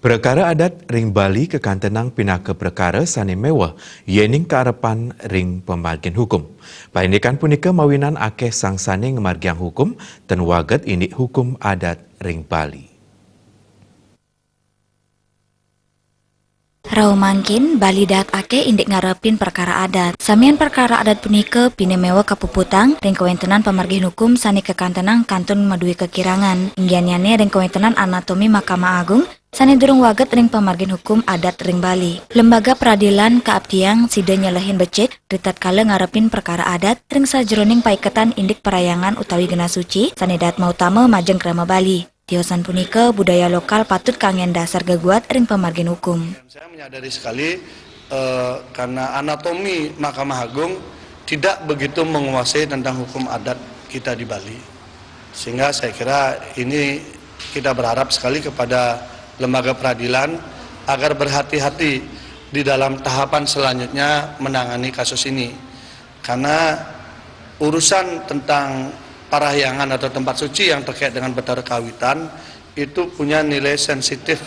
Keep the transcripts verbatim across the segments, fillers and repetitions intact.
Prekara adat ring Bali kakantenang pinaka prekara sane meweh, yening kaarepan ring pamargin hukum. Paindikan punika mawinan akeh sang sane ngamargiang hukum, ten waget indik hukum adat ring Bali. Rauh mangkin, Bali daat akeh indik ngarepin prekara adat. Samian prekara adat punika pinih meweh kapuputang ring kawentenan pamargin hukum sane kakantenang kantun madue kakirangan. Inggiannyane ring kawentenan anatomi Mahkamah Agung sane durung waget ring pamargin hukum adat ring Bali. Lembaga Pradilan kaaptiang sida nyelehin becik ritatkala ngarepin prekara adat ring sajeroning paiketan indik parahyangan utawi genah suci sane daat mautama majeng krama Bali. Tiosan punika, budaya lokal patut kanggen dasar geguat ring pamargin hukum. Saya menyadari sekali, eh, karena anatomi Mahkamah Agung tidak begitu menguasai tentang hukum adat kita di Bali. Sehingga saya kira ini kita berharap sekali kepada lembaga peradilan agar berhati-hati di dalam tahapan selanjutnya menangani kasus ini. Karena urusan tentang parahyangan atau tempat suci yang terkait dengan Betara Kawitan itu punya nilai sensitif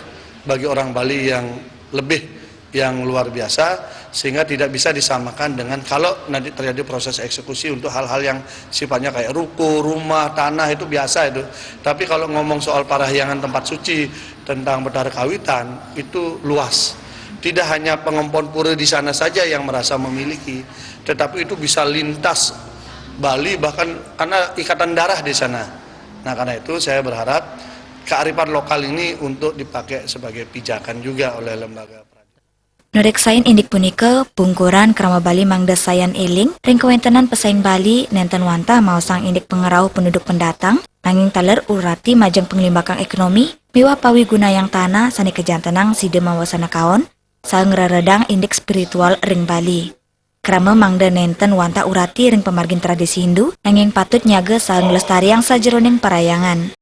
bagi orang Bali yang lebih, yang luar biasa, sehingga tidak bisa disamakan dengan kalau nanti terjadi proses eksekusi untuk hal-hal yang sifatnya kayak ruko, rumah, tanah, itu biasa itu. Tapi kalau ngomong soal parahyangan tempat suci, tentang Betara Kawitan, itu luas. Tidak hanya pengempon pura di sana saja yang merasa memiliki, tetapi itu bisa lintas Bali, bahkan karena ikatan darah di sana. Nah, karena itu saya berharap kearifan lokal ini untuk dipakai sebagai pijakan juga oleh lembaga peradilan. Nureksain indik punika, pungkuran krama Bali mangda sayan eling ring kawentenan pesaing Bali nenten wantah maosang indik pangrauh penduduk pendatang, nanging taler urati majeng panglimbakang ekonomi miwah pawigunayang tanah sane kajantenang sida mawasana kaon, saha ngreredang indik spiritual ring Bali. Krama mangda nenten wantah urati ring pamargin tradisi Hindu, nanging patut nyaga saha nglestariang sajeroning parahyangan.